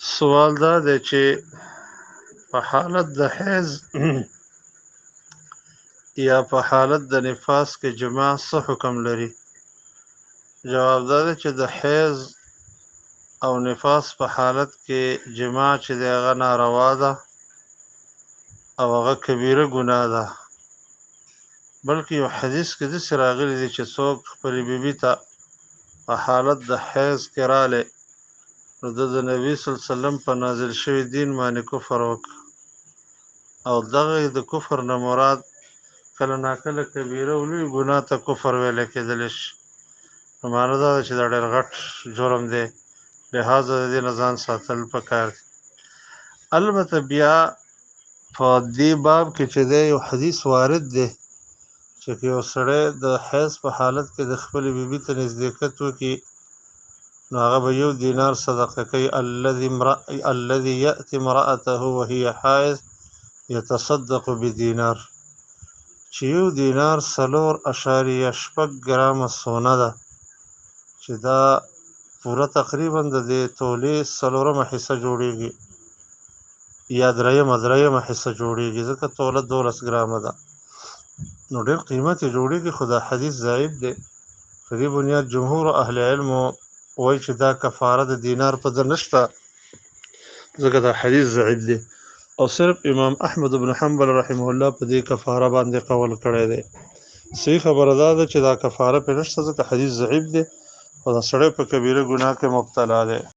سوال دا دی چې په حالت د حیض یا په حالت د نفاس کې جماع څه حکم لري؟ جواب دا دی چې د حیض او نفاس په حالت کې جماع چې دی هغه ناروا ده او هغه کبیره ګناه ده، بلکې یو حدیث کې داسې راغلي دي چې څوک خپلې بیبي ته په حالت د حیض کې رالی نو ده د نبي صلی الله علیه وسلم په نازل شوي دین باندې کفر وکړ. او دغه د کفر نه مراد کله ناکله کبیره او لوی ګناه ته کفر ویل کېدلی شي، نو معنی دا ده چې دا ډېر غټ جرم دی، لهذا د دې نه ځان ساتل پکار دي. البته بیا په دې باب کې چې دی یو حدیث وارد دی چې که یو سړی د حیض په حالت کې د خپلې بیبي ته نزدېکت وکړي نو هغه به یو دینار صدقه کوي. الذي يأتي امرأته وهي حائض يتصدق بدینار، چې یو دینار 4.6 ګرامه سونه ده، چې دا پوره تقریبا د دې تولې څلورمه حصه جوړیږي یا درېیمه حصه جوړیږي، ځکه توله 12 ګرامه ده، نو ډېر قیمت یې جوړیږي. خو دا حدیث ضعیف دی. په دې بنیاد جمهور اهل علم وایي چې دا کفاره د دینار په ده نشته، ځکه دا حدیث ضعیف دی. او صرف امام احمد بن حنبل رحمه الله په دې کفاره باندې قول کړی دی. صحیح خبره دا ده چې دا کفاره پرې نشته، ځکه حدیث ضعیف دی او دا سړی په کبیره ګناه کې مبتلا دی.